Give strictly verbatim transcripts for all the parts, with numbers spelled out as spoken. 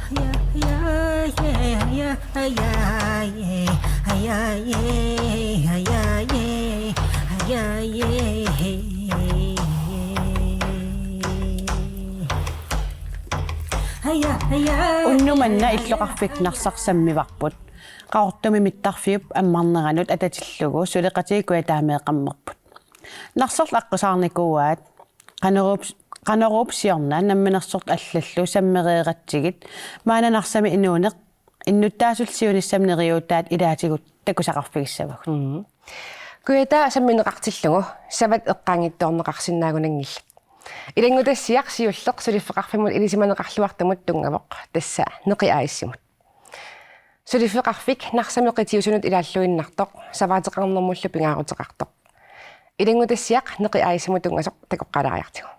Unnuk manna illoqarfik Narsaq sammivarput. Qaqortumi mittarfiup ammarneranut atatillugu suleqatigiit Kujataameeqqammerput. Narsarlu aqqusaarnikuuaat Qanoruup, Qanoruup siorna namminersortut allallu sammereeratsigit maanna Narsami inuuneq innuttaasullu siunissami neriuutaat ilaatigut takusaqarfigissavagut. Mm. Kujataa sammineqartillugu savat eqqaanngitsoorneqarsinnaanngillat. Ilanngutassiaq siulleq suliffeqarfimmut ilisimaneqarluartumut tunngavoq, tassa Neqi A/S-imut. Suliffeqarfik Narsami qitiusunut ilaalluinnartoq, savaateqarnermullu pingaaruteqartoq. Ilanngutassiaq Neqi A/S-imut tunngasoq takoqqaalaariartigu.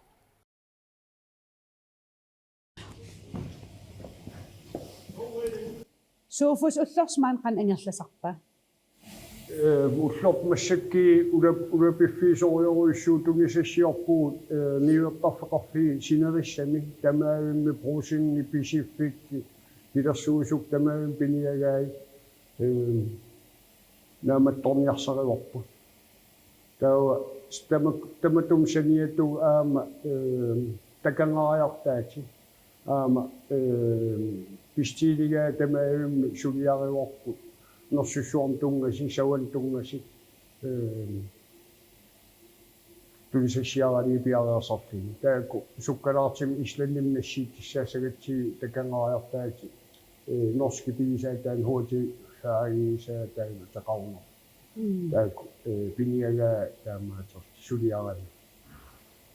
Sofus, ullorsi maani qanoq ingerlasarpa? Ee, ullorput massakkut ulap-, ulapiffiisorujussuuvoq, tunisassiorpugut, ee, niuertarfeqarfiit sinerissami, tamaavimmik Brugsenip Pisiffik, pilersuisukkut tamaavimmik piniagai, ee, naammattorniarsarivarput. Taava tama-, tamatuma saniatigut aamma, ee, takangariartaatit. Aamma, ee, pisitiiligaat tamaavimmik suliarivarput. Nersussuarnut tunngasut, savanut tunngasut, ee, tunisassiaraanni piareersarlugit. Taakku sukkalaartumik Islandimi nassiutissaassagatsigit takangariartaatit, ee, norskit pigisaat taanna H T H I S-a taanna taqarunaq. Mm. Taakku, ee, piniagaa taamaattorli suliarani.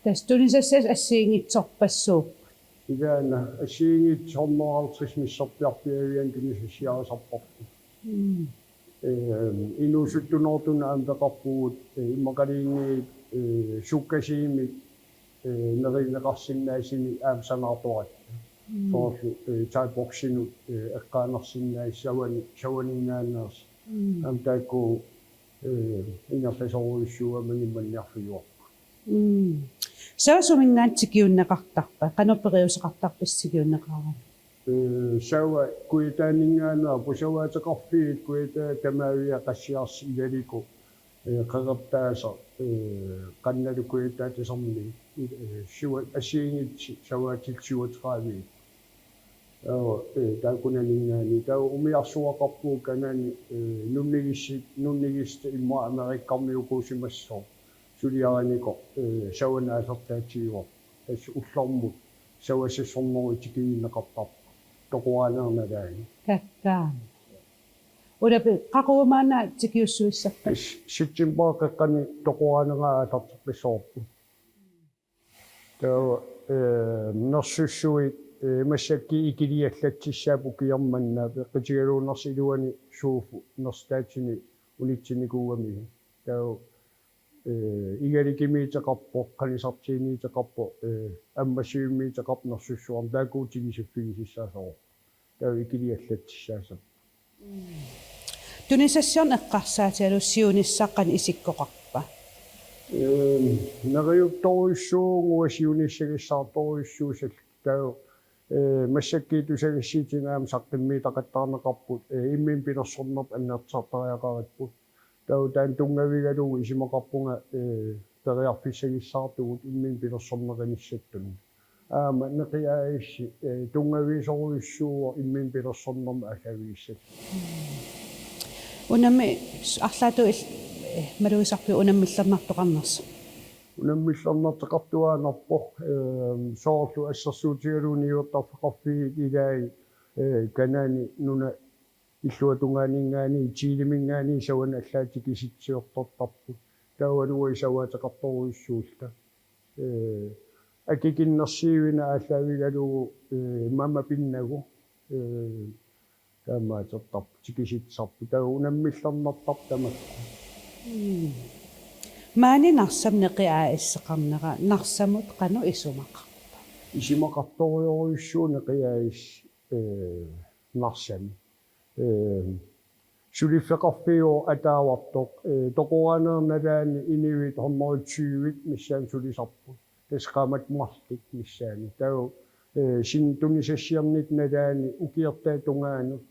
Tassa tunisassiat assigiinngitsorpassuupput. Ilaana assigiinngitsut hundrede og halvtreds misserpiarpiavianni tunisassiarisarparput. Mm. Ee, inuusuttunoortunut aamma peqarpugut, ee, immaqaluunniit, ee, sukkasuumik, ee, neriunneqarsinnaasunik aamma sanaartoratta. Mm. Soorlu, ee, thai-boksinut, ee, eqqaanersinnaasut savani-, savaninngaanneersut. Mm. Aamma taakku, ee, ingerlasorujussuugamik manniarfigivarput. Mm. Sava suminngaanniit tikiunneqartarpa? Qanoq periuseqartarpisi tikiunneqarani? Ee, sava Kujataaninngaanneerpoq, savaateqarfiit Kujataa tamaavia qassiarsi ilalikku, ee, qeqertaasoq, ee, qannalu Kujataa tasermik, ee, syv-, assigiinngitsut savaatillu syvogtredive. Taava, ee, taakkunaninngaanniit, taava umiarsuaqarpugut kanani, ee, nunnigissi-, nunnigissutaa immaqa Amerikkarmiuukuusimassooq suliarinikoq, ee, savanut aallertaatigivarput. Tassa ullormut savasassornerup tikiunneqartarpoq. Toqoraanerup nalaani. Kakkaak. Ulapi, qaqugu maanna tikiussuissarpa? S-, septembarip qeqqani toqoraaneraa aallarteqqissavarput. Taava, ee, nersussuit, ee, massakkut ikiliallatsissaapput ukiormanna, peqqutigalugu Narsap iluani Sofu, Narsap ataatsimi unitsinnikuugamiuk. Taava, ee, igalikkumiuteqarpoq, qanisartuuniuteqarpoq, ee, ammassivimmiuteqarpoq nersussuarmi, taakku tigusiffigisassaassavarput. Taava ikiliallatsissaassapput. Tunisassiorneq eqqarsaatigalugu siunissaq qanoq isikkoqarpa? Ehm, neriuttorujussuuvoq, uanga siunissagissaartorujussuusarlunga. Taava, ee, massakkut tusagassiuutitigut aamma saqqummiutaqattaarneqarput, ee, imminut pilersornerput annertusartariaqaripput. Taava taanna tunngavigalugu isumaqarpunga, ee, periarfissagissaartugut imminut pilersorneqarnissatsinnut. Aamma Neqi A/S, ee, tunngaviusorujussuuvoq imminut pilersornermut aallaavigissallugu. Unami s-, arlaatigut il-, ee, malugisarpiuk unammillernartoqarnersoq? Unammillernartoqartuaannarpoq, ee, soorlu assersuutigalugu niuertarfeqarfiit ilaat, ee, Kanaani nunap illuatungaaninngaanniit, Chileminngaanniit savanut allaat tikisitsiortartarput. Taavalu uagut savaateqartorujussuulluta. Ee, akikinnersiuineq aallaavigalugu, ee, mama pinnagu, ee, taamaattortarput, tikisitsisarput. Taava unammillernartarpoq tamakku. Mm. Maani Narsami Neqi A/S-eqarnera Narsamut qanoq isumaqarpa? Isumaqartorujorujussuuvoq Neqi A/S, ee, Narsami. Ee, suliffeqarfiuvoq ataavartoq, ee, toqoraanerup nalaani inuit hundrede tyve missaani sulisarput. Tassa qaammatit marluk missaani. Taava, Ee, sin tunisassiornitta nalaani ukiortaata tungaanut.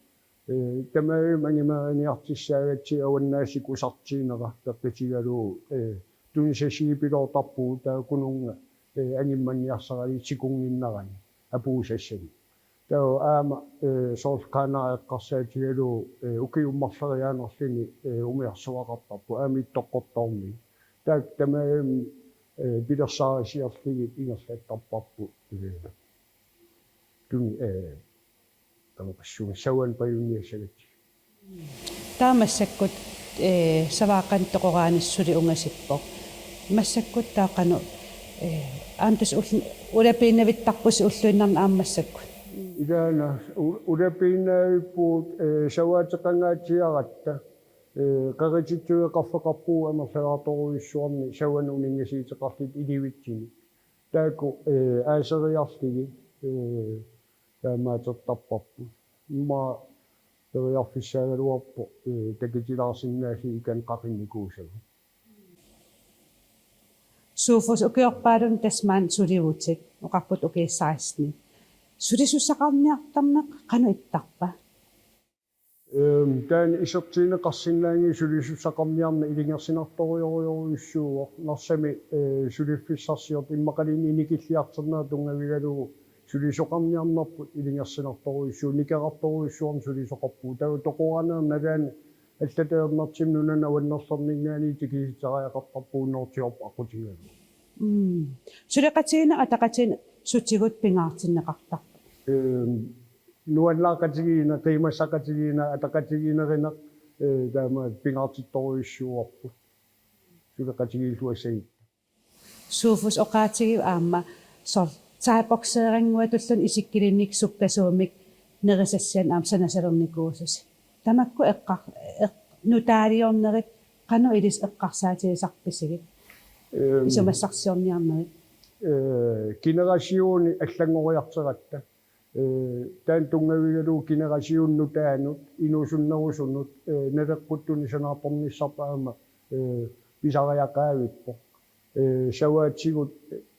Ee, tamarmik angumeriniartussaagatsigit avannaasut sikusartuunera peqqutigalugu, ee, tunisassiorpiloortarpugut taakkununnga, ee, angummanniarsaralugit sikunnginnerani apuussassagit. Taava aamma, ee, soorlu Qaanaaq eqqarsaatigalugu, ee, ukiut marloriaanerluni, ee, umiarsuaqartarpoq aamma Ittoqqortoormiit. Taakku tamarmik, ee, pilersaarusiorlugit ingerlattarparput, ee, tun-, ee, tamakku savanut pajunniassagatsigu. Taava massakkut, ee, savaaqqanut toqoraanissaq suli ungasippoq. Massakkut taava qanoq, ee, aamma tassa ull-, ulapiinnavittarpusi ulluinnarni aamma massakkut. Ilaana, u-, ulapiinnavippugut, ee, savaateqangaatsiaratta, ee, qerititsuit qaffaqarpugut amerlalaartorujussuarnik savanut uninngasuuteqarlutik ilivitsunik. Taakku, ee, aaseriarlugit, ee, taamaatertarparput. Immaqa periarfissaagaluarpoq, ee, takutilaarsinnaallugit ikani qaqinnikuusagut. Sofus, ukiorpaalunni tassa maani sulivutit, oqarputit ukiut seksten. Sulisussaqarniartarneq qanoq ittarpa? Ehm, taanna isertigineqarsinnaanngilaq, sulisussaqarniarneq ilungersunartorujorujussuuvoq. Narsami, ee, suliffissarsiortoq immaqaluunniit inikilliartornerat tunngavigalugu sulisoqarniarnerput ilungersunartorujussuuvoq, nikerartorujussuarnik sulisoqarpugut. Taava toqoraanerup nalaani allatut ajornartumik nunanut avannerlerninngaanniit tikisitseriaqartarpugut Nuup Tiorput aqqutigalugu. Mm. Suleqatigiinneq ataqatigiinneq sutigut pingaartinneqartarpa? Ehm, nuannaaqatigiinneq, qiimmassaqatigiinneq, ataqatigiinneruneq, ee, taama pingaartittorujussuuarput. Suleqatigiilluassagit. Sofus, oqaatigiuk aamma soorlu thaibokseringuatulluunniit isikkulimmik sukkasuumik nerisassianik aamma sanasalernikuususi. Tamakku eqqar-, eq-, nutaaliornerit qanoq ilissi eqqarsaatigisarpisigit? Ehm, isumassarsiorniarnerit. Ee, generationi allanngoriartoratta. Ee, taanna tunngavigalugu generationi nutaanut, inuusunnerusunut, ee, naleqquttunik sanaartornissarput aamma, ee, pisariaqaavippoq. Ee, savaatigut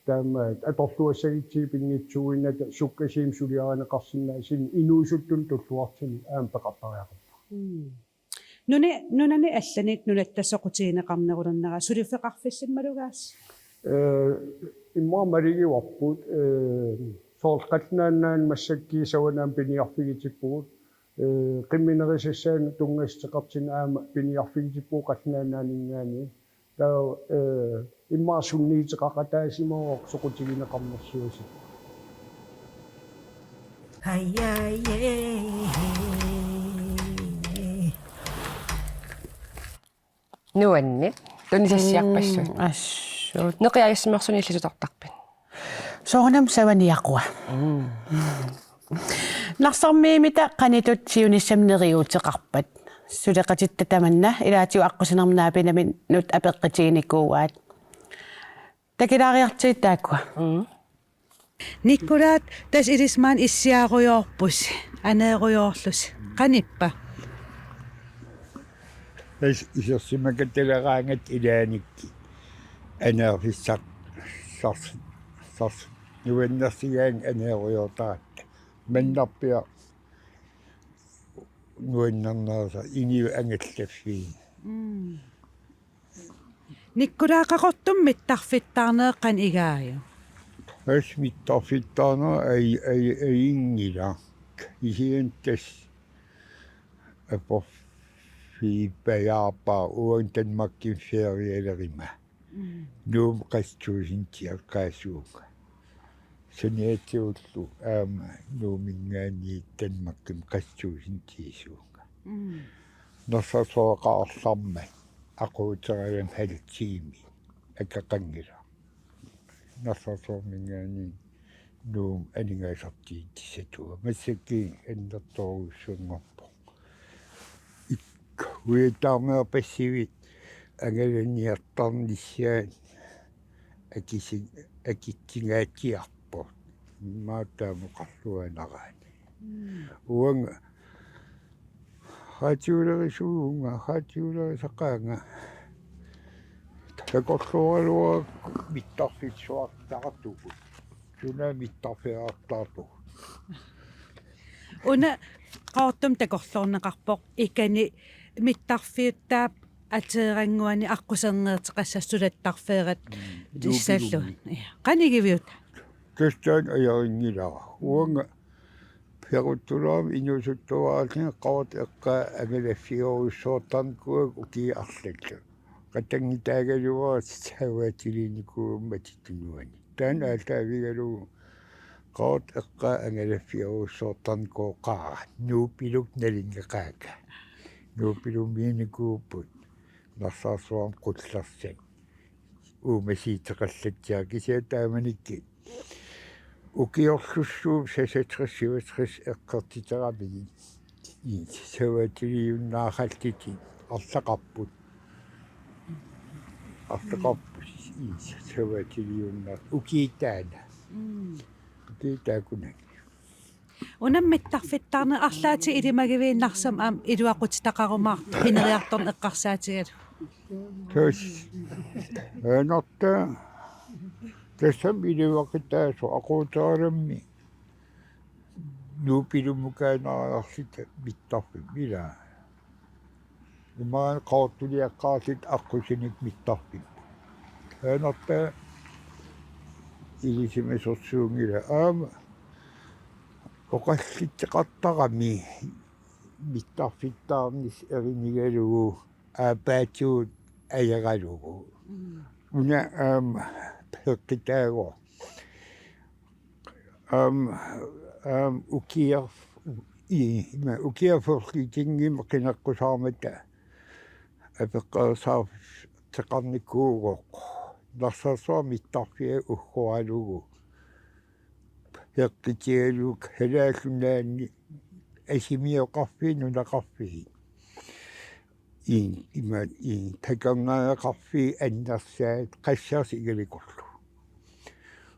taama atorluassagutsigit pinngitsuuinnata sukkasuumik suliarineqarsinnaasunik inuusuttunut tulluartunik aamma peqartariaqarpoq. Mm. Nuna-, nunani allani nunatta soqutigineqarnerulernera suliffeqarfissimmalugaassi? Ee, immaqa malugivarput, ee, soorlu Qallunaat Nunaanni massakkut savanut aamma piniarfigisippugut, ee, qimminerusassaanut tunngassuteqartunik aamma piniarfigisippugut Qallunaat Nunaanninngaanniit. Taava, ee, immaqa sunniuteqaqataasimavoq soqutigineqarnersiusi. Nuanni tunisassiarpassui. Mm, assut. Neqiaassimmersunilli sutortarpit? Soorunami savaniaqua. Mm. Narsarmiimita qanitut siunissami neriuuteqarpat? Suleqatitta tamanna ilaatigut aqqusinermi naapinami nutaat apeqqutiginikuuaat. Takulaariartigit taakkua. Mm. Nikkulaat, tassa ilissi maani issiaarujoorpusi, aneerujoorlusi. Qanippa? Tassa isersimakatuleraangatta ilaannikkut aneerfissar-, sars-, sars-, nuannersugaangat aneerujoortaratta. Mannarpiaq nuannernerisa inuit angallaffiini. Mm. Nikkulaat, Qaqortumi mittarfittaarnerit qanoq igaajuk? Tassa mittarfittaarnerit aj-, aj-, ajunngilaq. Kisianni tassa aporfiupajaarpara uanga Danmarkimi ferialeruma. Mm. Nuummi qassit tuusintiat eqqaasuunga. Saniatigullu aamma Nuumminngaanniit Danmarkimi qassit tuusintiisuunga. Mm. Narsarsuaqarallarmat aquuteralami halv time akeqanngilaq. Narsarsuarminngaanniit Nuummut aningaasartuutissatuaq. Massakkut annertoorujussuanngorpoq. Ik-, ujattaarneq passuit angalaniartarnissaat akisi-, akissingaatsiarpoq. Immaqa taama oqarluaannaraanni. Mm. Uanga raatiulerisuuvunga, raatiulerisaqaanga. Takorluugaluarpara mittarfissuartartugut. Suna mittarfiarartaarpugut. Una Qaqortumi takorloorneqarpoq ikani mittarfiuttaap ateerannguani aqquserneerteqassasut sulattarfeerat. Mm. Issallu. Nuupilummi. Ja. Qanigiviuta? Tassa taanna ajorinngilara. Uanga peruttulaam inuusuttuaraallunga Qaqortoq eqqaa angalaffigerujussuartarnikuugakkit ukiut arlallit. Qatanngutaagaluarakkit savaatiliinikuugama tunuani. Taanna aallaavigalugu Qaqortoq eqqaa angalaffigerujussuartarnikuugakkit nuupiluk nalingeqaakka. Nuupilummiinnikuupput Narsarsuarmi qullersat. Uumasiiteqallatsiaq kisianni taamanikkut. Ukiorlussooq seksogtres syvogtres eqqortiteramigit. Ii, savaatiliunnaarallutik arlaqarput. Arlaqarput. Ii, savaatiliunnaar-, ukiup taanna. Mm. Ukiup taakkunani. Una mittarfittaarneq arlaatigut ilimagiviinnarsamut aamma iluaqutitaqarumaartoq ineriartorneq eqqarsaatigalugu. Tassa. Aanartaa. Tassami iluaqutaasoq aquutaralammi. Nuupilummukaannariarluta mittarfimmut ilaa. Imaluunniit Qaqortuliaqqaarluta aqqusinik mittarfimmut. Aanartaa ilisimasorsuunngilaq aamma oqallitseqartarami mittarfittaarnissaq erinigalugu aappaatigut ajeralugu. Mm. Una aamma peqqutaagoq. Aamma, aamma ukiaq, ii, ima ukiaq fyrreogtyvemi qineqqusaarmata apeqqutaasarteqarnikuugooq. Narsarsuaq mittarfiat uggoralugu. Peqqutigalugu Kalaallit Nunaanni asimioqarfiit nunaqarfiit. Ii, ima, ii, takornariaqarfiit annersaat Qassiarsuk Igalikullu.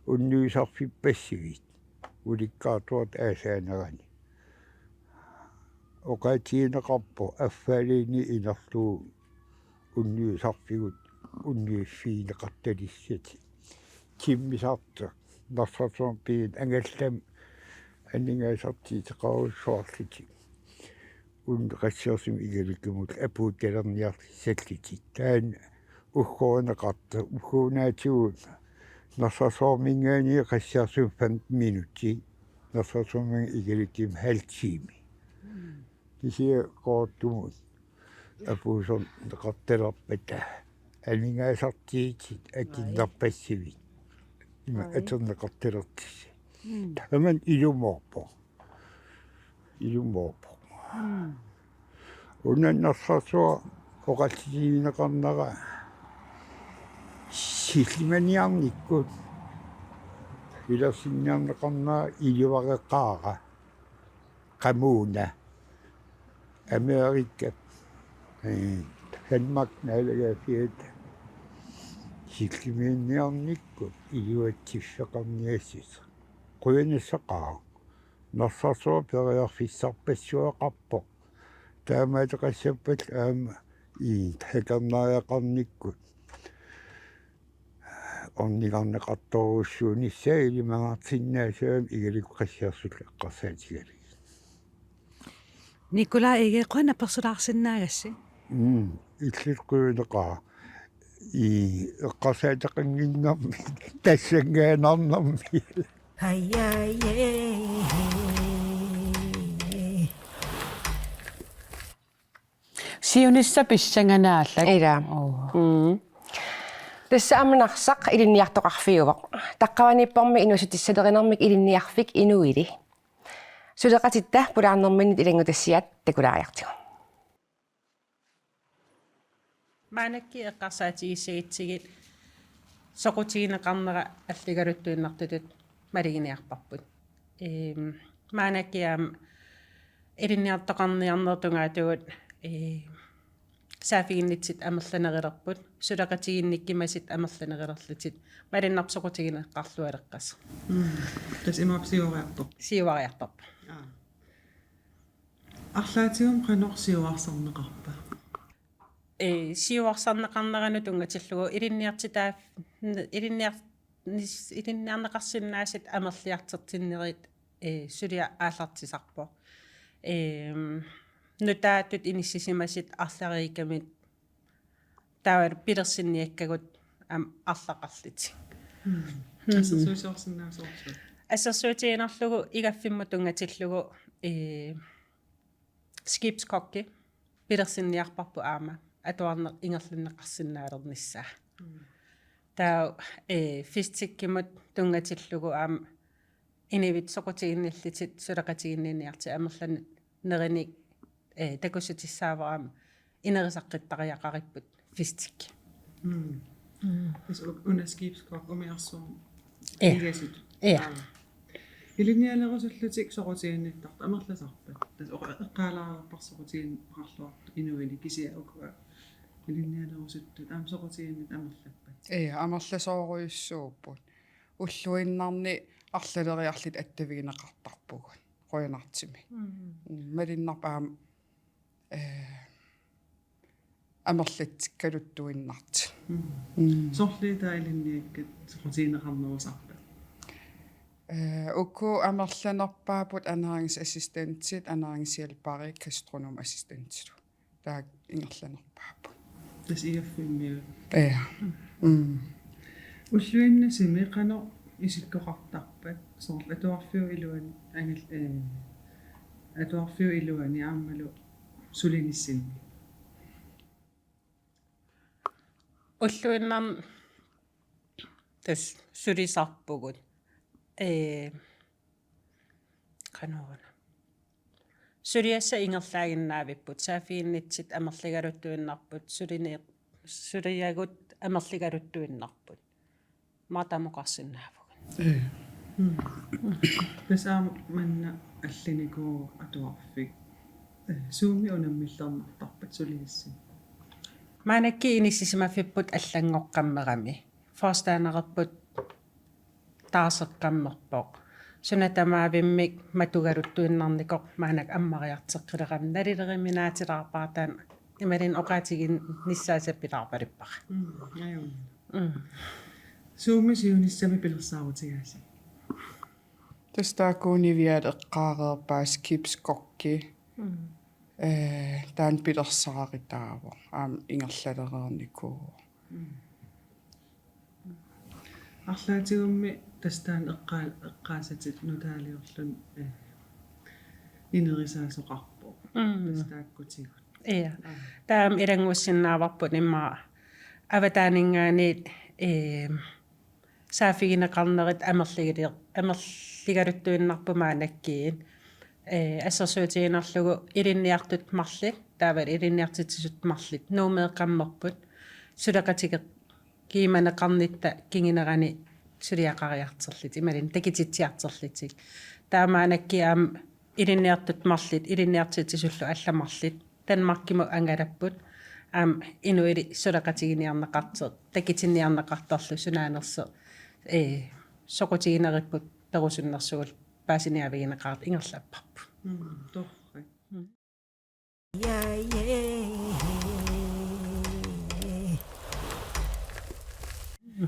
Unnuisarfippassuit ulikkaartuartut aasaanerani. Oqaatigineqarpoq affaaliini inerlugu unnuisarfigut unnuiffigineqartalissatik. Timmisartoq Narsarsuarmi piit angallamik aningaasartuuteqarujussuarlutik. Una Qassiarsumut Igalikumullu apuuttalerniarsallutik. Taanna uggorineqartoq, ugguunaatigut Narsarsuarminngaanniit Qassiarsumut femten minutsit, Narsarsuarminngaanniit Igalikumi halv time. Kisianni Qaqortumut apuussorneqartalerpata aningaasartuutit atorneqarpassuit. Ima Ai. atorneqartalertussat. Mm. Tamanna ilumoorpoq. Ilumoorpoq. Mm. Una Narsarsuaq oqallisigineqarnera sillimaniarnikkut pilersinniarneqarnera iluareqaara qamuuna Amerika, eh, Danmark naalagaaffiata sillimiinniarnikkut iluatsiffeqarniassuseq. Qujanaqaaq. Narsarsuaq periarfissarpassuaqarpoq. Taamaattoqassappat aamma ii takornariaqarnikkut ornigarneqartorujussuunissaa ilimanarsinnaasavammi Igaliku Qassiarsullu eqqarsaatigalugit. Nikolaj Egede, qujanaq apersulaarsinnaagassi. Mm, illit qujanaqaaq. Ii, eqqarsaataqannginnami, tassanngaannarnami. Siunissaq pissanganaq aallak. Ila. Oo. Mm. Tassa aamma Narsaq ilinniartoqarfiuvoq. Taqqavaniippormi inuussutissalerinermik ilinniarfik inuili. Suleqatitta pulaarnerminnit ilanngutassiat takulaariartigu. Maannakkut eqqarsaatigissagutsigit soqutigineqarnera alligaluttuinnartutut maluginiarparput. Ehm, maannakkut aamma ilinniartoqarniarnerup tungaatigut, ehm, saaffiginnitsit amerlanerulerput, suleqatigiinnikkumasut amerlanerulerlutik, malunnarpoq soqutigineqarlualeqqasoq. Mm. Tassa imaappoq siuariartorpoq. Siuariartorpoq. Aa. Arlaatigummi qanoq siuarsarneqarpa? Ee, siuarsarneqarneranut tunngatillugu ilinniartitaa-, ilinniar-, nis-, ilinniarneqarsinnaasat amerliartortinnerit, ee, suliaq aallartisarpoq. Eem, nutaatut inissisimasut arlariikkamik taava pilersinniakkagut aamma arlaqarlutik. Mm. Mm. Assersuisoorsinnaasoorsuit. Assersuutigiinnarlugu igaffimmut tunngatillugu, ee, skibskokki pilersinniarparput aamma atuarneq ingerlanneqarsinnaalernissaa. Mm. Taava, ee, fistikkimut tunngatillugu aamma inuit soqutiginnillutik suleqatiginninniartut amerlanerit, ee, takussutissaavoq aamma inerisaqqittariaqaripput fistik. Mm. Mm. Tassa u-, una skibskok umiarsuarmi. Ja. Igasut. Ja. Aa. Ilinnialerusullutik soqutiginnittartut amerlasarpat? Tassa oqa-, eqqaalaareerparsi soqutigineqarluartut inuillu kisianni ukua ilinnialerusuttut aamma soqutiginnittartut amerlappat? Ja, amerlasoorujussuupput. Ulluinnarni arlaleriarluta attavigineqartarpugut. Qujanartumik. Mm. Mm, malunnarpoq aamma, ee, amerlatsikkaluttuinnartut. Mm. Mm. Sorliit taava ilinniakkat soqutigineqarnerusarpat? Ee, uku amerlanerpaapput ernæringsassistentit, ernæringshjælperi, gastronomassistentilu. Taakku ingerlanerpaapput. Tassa igaffimmiut. Ja. Mm. Ulluinnasimi qanoq isikkoqartarpat, soorlu atuarfiup iluani, angil-, ee, atuarfiup iluani aammalu sulinissinni? Ulluinnarni tassa sulisarpugut. Ee, qanoruna. Suliassat ingerlaaginnaavipput, saaffiginnitsit amerligaluttuinnarput, sulini-, suliagut amerligaluttuinnarput. Maatama oqarsinnaavugut. Ee. Mm. Tassa aamma manna allanikuuvoq atuarfik. Ee, suumi unammillernartarpat suliassat? Maannakkut inissisimaffipput allanngoqqammerami. Forstanderipput taaseqqammerpoq. Suna tamaavimmik matugaluttuinnarnikoq maannakkut ammariartoqqilerami, nalileriminaatilaarpara, taanna imaluunniit oqaatiginissaa sapilaarpaluppara. Mm, ajunngilaq. Mm. Suumi siunissami pilersaarutigaasi? Tassa taakku Niviap eqqaareerpaa skibskokki. Mm. Ee, taanna pilersaarutaavoq. Aamma ingerlalereernikuuvoq. Mm. Arlaatigummi tassa taanna eqqaa-, eqqaasatit nutaaliorluni, ee, inerisaasoqarpoq. Mm. Tassa taakkutigut. Ja. Aa. Taava ilanngussinnaavarput immaqa avataaninngaanniit, ee, saaffigineqarnerit amerligili-, amerligaluttuinnarput maannakkut. Ee, assersuutigiinnarlugu ilinniartut marluk, taavalu ilinniartitsisut marluk, Nuummeeqqammerput, suleqatigiimaneqarnitta kingunerani suliaqariartorlutik, imaluunniit takutitsiartorlutik. Taava maannakkut aamma ilinniartut marluk, ilinniartitsisullu allat marluk, Danmarkimut angalapput, aamma inuillu suleqatiginiarneqartoq, takutinniarneqartarlu sunaanersoq, ee, soqutigineripput perusunnersugut paasiniaavigineqartut ingerlapparput. Mm, torrak. Mm.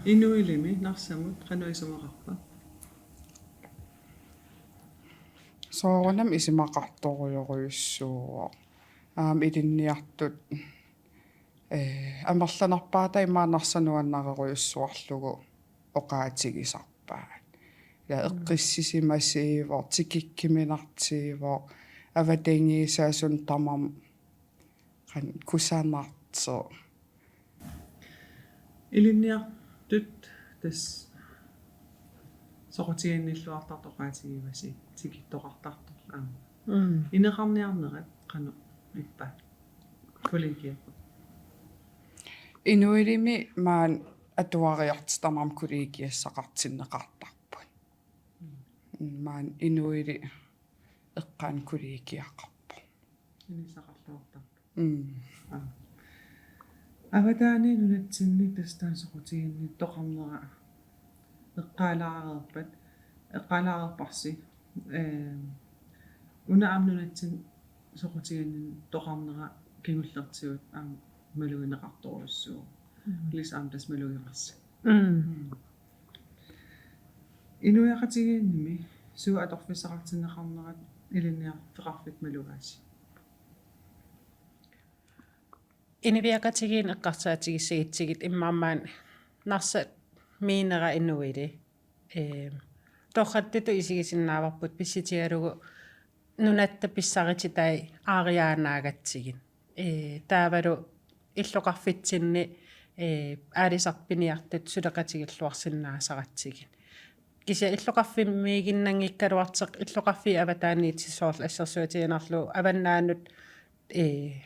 Inuilimi Narsamut qanoq isumaqarpa? Soorunami isumaqartorujorujussuuvoq. Aamma ilinniartut, ee, amerlanerpaatut immaqa Narsaq nuannarerujussuarlugu oqaatigisarpaat. Ja, mm, eqqissisimasiivoq, tikikkuminartuuvoq, avatangiisaasut tamarmik qanoq kusanartoq. Ilinniartut tassa soqutiginnilluartartut oqaatigivasi tikittoqartartorlu aamma. Mm. Ineqarniarnerat qanoq ippa? Kollegiapput. Inuilimi maani atuariartut tamarmik kollegiassaqartinneqartarput. Mm. Maani inuillu eqqaani kollegiaqarpoq. Inissaqarluartarput. Mm. Aa. Avataani nunatsinni tassa taanna soqutiginnittoqarnera eqqaalaareerpat, eqqaalaareerparsi. Ee, una aamma nunatsinni soqutiginnittoqarnera kingullertigut aamma malugineqartorujussuuvoq. Mm. Ilissi aamma tassa malugeqassaaq. Mm. Mm. Inuiaqatigiinnimi suut atorfissaqartinneqarnerat ilinniarfeqarfik malugaasi? Inuiaqatigiinni eqqarsaatigissagutsigit immaqa aamma Narsaq miinera inuili. Ee, torrattutut isigisinnaavarput pissutigalugu nunatta pissarititai aariaannaagatsigit. Ee, taavalu illoqarfitsinni, ee, aalisartut piniartut suleqatigilluarsinnaasaratsigit. Kisianni illoqarfimmiiginnanngikkaluartoq illoqarfiit avataaniittut soorlu assersuutigiinnarlugu avannaanut, ee,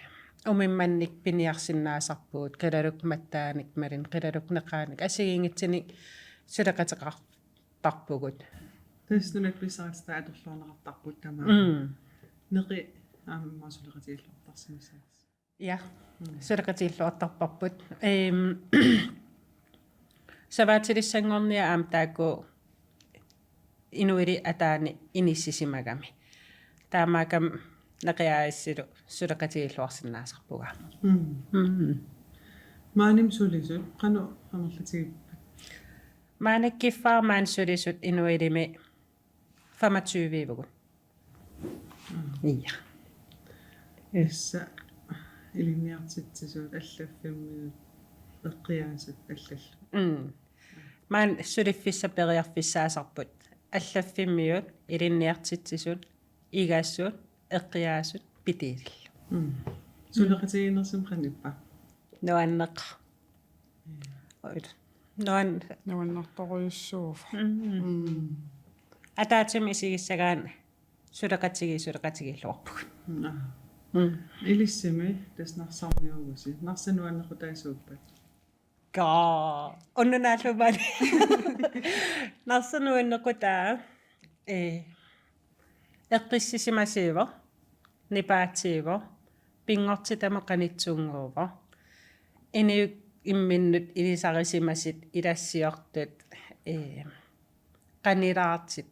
umimmannik piniarsinnaasarpugut, qilaluk mattaanik imaluunniit qilaluk neqaanik assigiinngitsunik suleqateqartarpugut. Tassa nunatta pissarititai atorluarneqartarput tamaat. Mm. Neqi aamma suleqatigilluartarsimassavat. Ja. Mm. Suleqatigilluartarparput. Ehm, savaatilissanngorniat aamma taakku inuili ataani inissisimagami. Taamaakkami neqiaassalu suleqatigilluarsinnaasarpunga. Mm. Mm. Maanimi sulisut qanoq amerlatigippat? Maannakkut kiffaraq maani sulisut inuilimi femogtyve-vugut. Mm. Ja. Tassa ilinniartitsisut allaffimmiut eqqiaasut allallu. Mm. Maani suliffissaq periarfissaasarput. Allaffimmiut, ilinniartitsisut, igasut, eqqiaasut, pitiillu. Mm. Suleqatigiinnersumik qanoq ippa? Nuanneq. Mm. Oil. Nuan-, Nuannertorujussuuvoq. Mm. Mm. Ataatsimut isigissagaanni suleqatigii-, suleqatigiilluarpugut. Mm. Mm. Ilissimi tassa Narsarmiuugusi. Narsaq nuannequtaasuuppat? Kaa. Unnuk naallugu maani. Narsaq nuannequtaa. Ee. Eqqissisimasuuvoq. Nipaatiuvoq. Pinngortitamut qanittunnguuvoq. Inuit imminnut ilisarisimasut ilassiortut, ee, qanilaartut.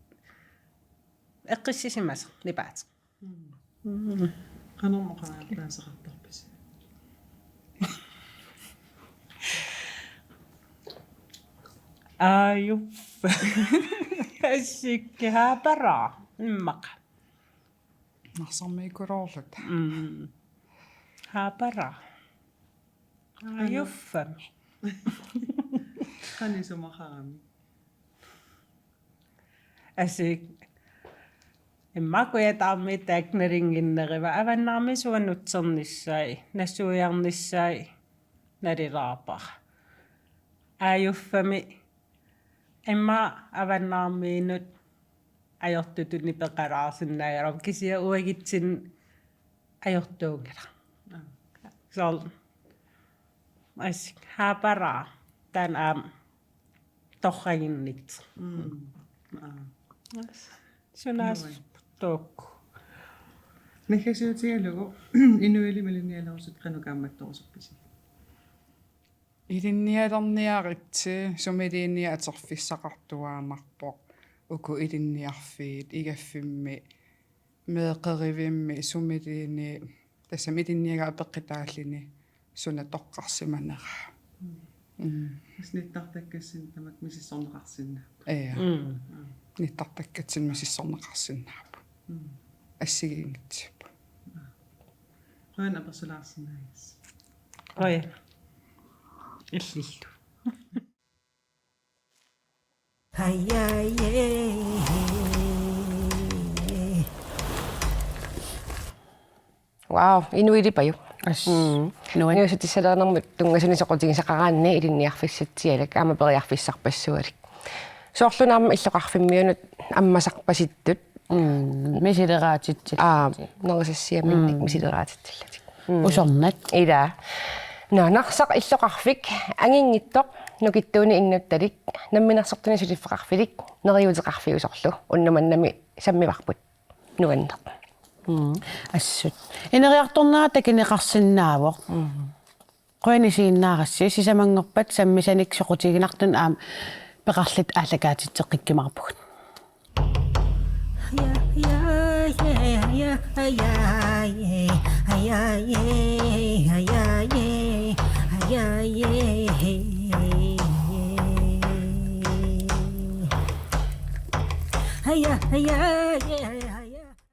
Eqqissisimasoq nipaateq. Mm. Mm. Qanormi oqariartaaseqartarpisi? Aajuffa. Assikki haapara. Immaqa. Narsarmiikkuloorluta. Mm. Haapara. Qanoq? Aajuffami. Qanoq isumaqarami? Asik. Immaqa Kujataarmiit taakku nalunnginnerivaat. Avannaarmiit sua nutsernissaat, nassuiarnissaat nalilaarpara. Aajuffami immaqa avannaarmiinut ajortutut nipeqalaarsinnaagaluarpoq, kisianni uagutsinnut ajortuunngilaq. Aa. Soorlu asik haapara taanna aamma torraginnittoq. Mm. Aa. Sunaassuuvoq. Nuann. Naggasiutigalugu inuilimi ilinnialerusutut qanoq kaammattorusuppisi? Ilinnialerniaritsi, sumiluunniit atorfissaqartuaannarpoq uku ilinniarfiit, igaffimmi, meeqqerivimmi, sumiluunniit, tassami ilinniagaq apeqqutaalluni suna toqqarsimanera. Mm. Mm. Tassa nittartakkassinni tamakku misissorneqarsinnaapput. Ja. Mm. Mm. Nittartakkatsinni misissorneqarsinnaapput. Mm. Assigiinngitsuupput. Mm. Qujanaq apersulaarsinnaagassi. Qujanaq. Illillu. Wow, inuilipajuk. As. Mm. Nuan. Inuussutissalerinermut tunngasunik soqutigisaqaraanni ilinniarfissatsialak aamma periarfissarpassualik. Soorluna aamma illoqarfimmiunut ammasarpasittut. Mm, misileraatitsillutik. Aa, nerisassiaminnik. Mm. Misileraatitsillutik. Mm. Usornaq. Ila. Nå, Narsaq illoqarfik, anginngitsoq, nukittuunik innuttalik, namminersortunik suliffeqarfilik, neriuuteqarfiusorlu, unnuk mannami sammivarput. Nuanneq. Mm, assut. Ineriartornera takuneqarsinnaavoq. Mm. Qujanaq isiginnaarassi, sisamanngorpat sammisanik soqutiginartunut aamma peqarluta aallakaatitseqqikkumaarpugut. Aja, aja, aja.